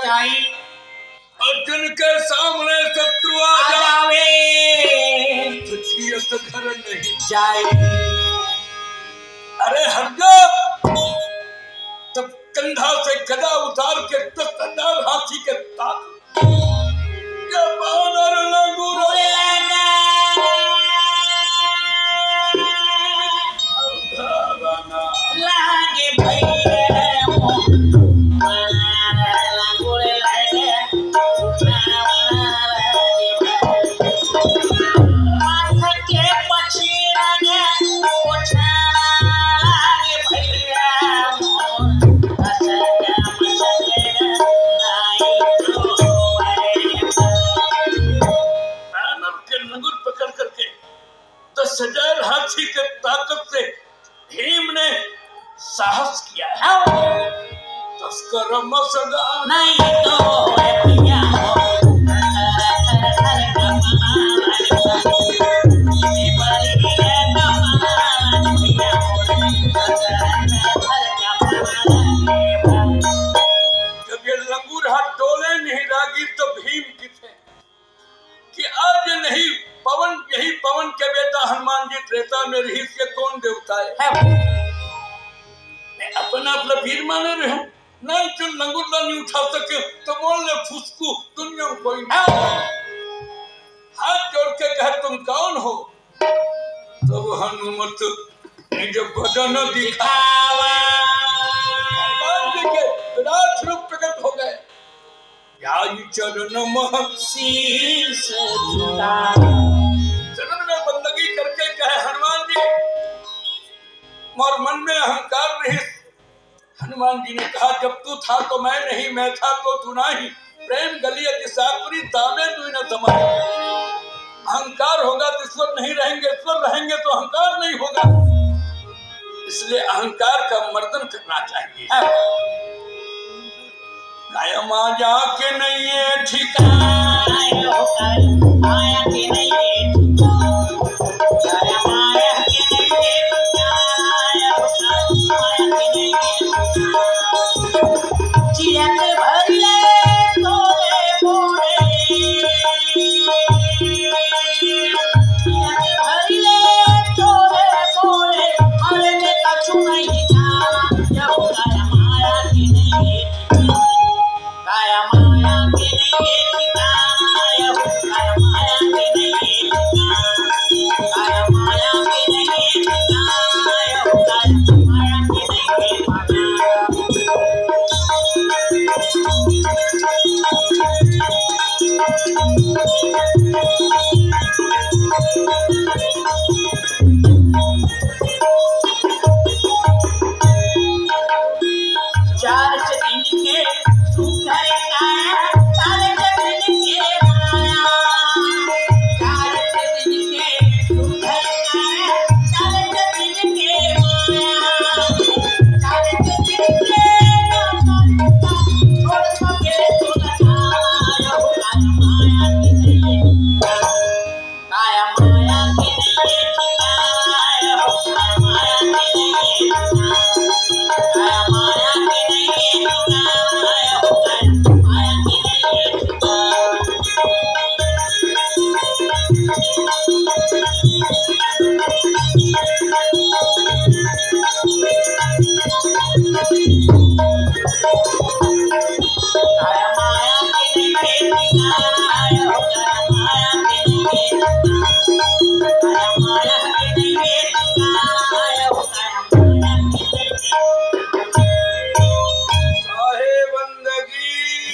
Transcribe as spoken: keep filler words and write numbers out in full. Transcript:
जाए। अर्जुन के सामने शत्रु आ आ जाए। जावे। तो जियत घर नहीं जाए। अरे हट जा। तब कंधा से गदा उतार के दस हजार हाथी के साथ ये बानर लंगूर लागे भैया। के लंगूर पकड़ करके दस हजार हाथी के ताकत से भीम ने साहस किया है। तस्कर मसगा नहीं तो है भैया हो। जब ये लंगूर हाथ डोले नहीं रागी तो भीम किथे कि आज नहीं पवन, यही पवन के बेटा हनुमान जी त्रेता में रहिस, ये कौन देवता है? मैं अपना अपना वीर माने रहे हूँ, नहीं जो लंगूर ला नहीं उठा सके तो बोल ले फुसकू, दुनिया में कोई नहीं। हाथ जोड़ के कहे तुम कौन हो? तब हनुमत निज बदन दिखावा। भगवान जी के विराट रूप प्रकट हो गए। जाई चरण मह शीश झुका। चरण में बंदगी करके कहे हनुमान जी, मोर मन में अहंकार नहीं। हनुमान जी ने कहा जब तू था तो मैं नहीं, मैं था तो तू नहीं। प्रेम गलियत साकुरी ताबे तू न समझ। अहंकार होगा तो ईश्वर नहीं रहेंगे, ईश्वर रहेंगे तो अहंकार नहीं होगा। इसलिए अहंकार का मर्दन करना चाहिए। काय माया के नहीं है ठिकाना। काय हो, काय माया के नहीं है ठिकाना। काय माया के नहीं है ठिकाना। काय हो, काय माया के नहीं है ठिकाना। जियत भर ले तोरे मोरे। जियत भर ले तोरे मोरे। अरे ने कछु नहीं जाना। जब काय माया के नहीं है ठिकाना। काय माया के नहीं है